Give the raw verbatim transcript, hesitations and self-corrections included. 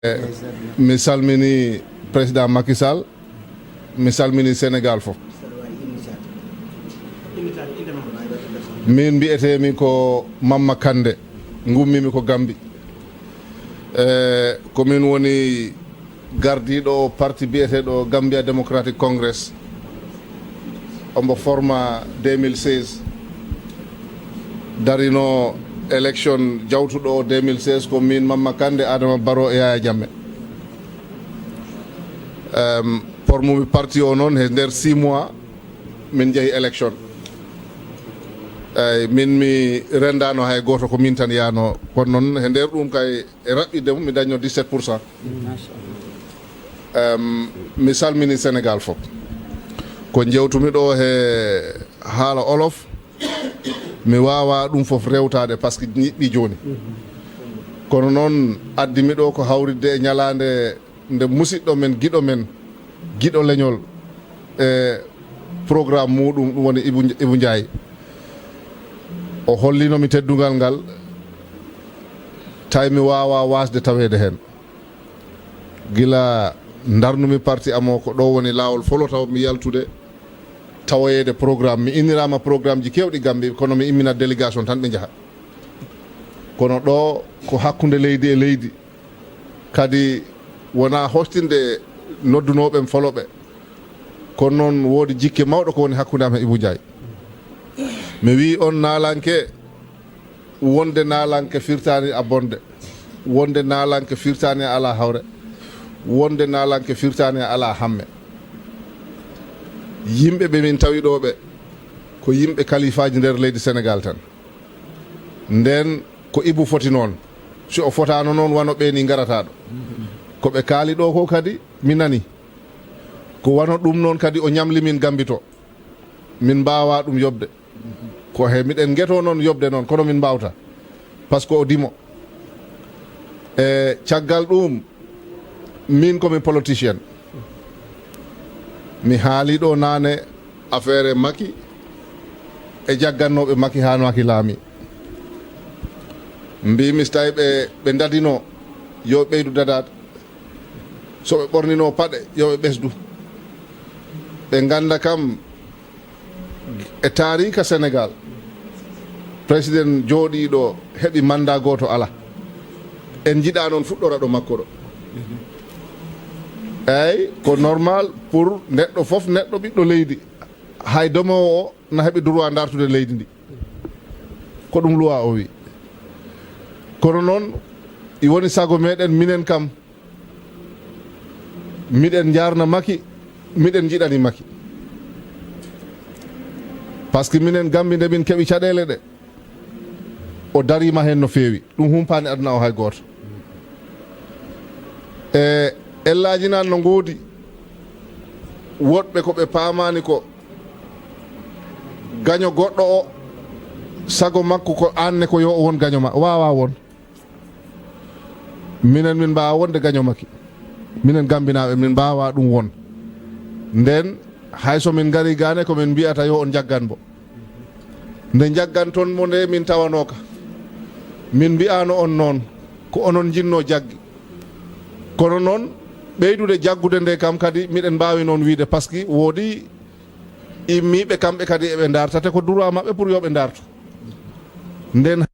Mi salmini Président Macky Sall, mi salmini Sénégal fof. Min mbiyetee-mi ko Mamma Kande, ngummii-mi ko Gambie. E, ko min woni gardiiɗo parti biyeteeɗo Gambia Democratic Congress. Omo forma deux mille seize. Darino élection jawtuɗo o deux mille seize ko min, Mamma Kande, Adama Barrow e Yaya Jammeh. Em, formumi parti o noon he nder six mois, min njehi élection. Eyi, min mi rendaano hay gooto, ko min tan yaano. Kono noon, he nder ɗum kay, e raɓɓiɗde mum, mi dañno dix-sept pour cent. Em, mi salmini Sénégal fof. Ko jewtumi ɗo he haala olof, mi waawa ɗum fof rewtaade, parce que ñiɓɓi jooni. Kono noon, addi mi ɗo ko hawritde e ñalaande nde musiɗɗo men, giɗo men, giɗo leñol, e programme muɗum, ɗum woni Ibu, Ibu Njaay. O hollino mi teddungal ngal, tawi mi waawa waasde taweede heen. Gila ndarnumi parti am o, ko ɗo woni laawol folo taw mi yaltude, tawoyeede programme. Mi inniraama programme ji keewɗi Gambie, kono mi immina délégation tan ɓe njaha. Kono ɗo ko hakkunde leydi e leydi. Kadi wonaa hostinde noddunooɓe am foloɓe. Kono noon woodi jikke mawɗo ko woni hakkunde am e Ibu Njaay. Mi wii on naalanke, wonde naalanke firtaani a bonde, wonde naalanke firtaani a alaa hawre, wonde naalanke firtaani a alaa hamme. Yimɓe ɓe min tawi ɗo ɓe, ko yimɓe kalifaaji nder leydi Senegaal tan. Nden ko Ibu foti noon. Si o fotaano noon, wano ɓe ni ngarata ɗo. Ko ɓe kaali ɗo ko kadi, mi nani. Ko wano ɗum noon kadi o ñamli min Gambito. Min mbaawa ɗum yoɓde. Ko he miɗen ngeto noon yoɓde noon, kono min mbaawta. Par ce que o dimo. E caggal ɗum, min ko mi politicien. Mi haali ɗo naane affaire Macky e jaggannooɓe Macky haa Macky laami. Mbiimi so tawi ɓe, ɓe dadino, yo ɓeydu dadaade. So ɓe ɓornino paɗe, yo ɓe ɓesdu. Ɓe ngannda kam, e taariika Senegaal, président jooɗiiɗo heɓi mandat gooto ala. En njiɗaa noon fuɗɗora ɗo makko ɗo. Eey, ko normal pour neɗɗo fof, neɗɗo ɓiɗɗo leydi, hay domoowo o na heɓi droit dartude leydi ndi. Ko ɗum loi o wi. Kono noon, i woni sago meɗen, minen kam, miɗen njaarna Macky, miɗen njiɗani Macky. Par ce que minen Gambie, nde min keɓi caɗeele ɗe, o dariima heen no feewi. Ɗum humpaani aduna o hay gooto. E ellaaji nan no ngoodi, woɗɓe ko ɓe paamaani ko gaño goɗɗo o, sago makko ko aan ne ko yo o won gaño ma. Waawaa won. Minen min mbaawa wonde gaño Macky. Minen Gambinaaɓe, min mbaawa ɗum won. Nden, hay so min ngari gaane, ko min mbiyata yo on njaggan mbo. Nde njagganton mo nde, min tawanooka. Min mbiyaano on noon, ko onon njinnoo jaggi. Kono noon, ɓeydude jaggude nde kam kadi, miɗen mbaawi noon wiide, par ce que woodi immiiɓe kamɓe kadi eɓe ndartate, ko droit maɓɓe pour yo ɓe ndartu. Nden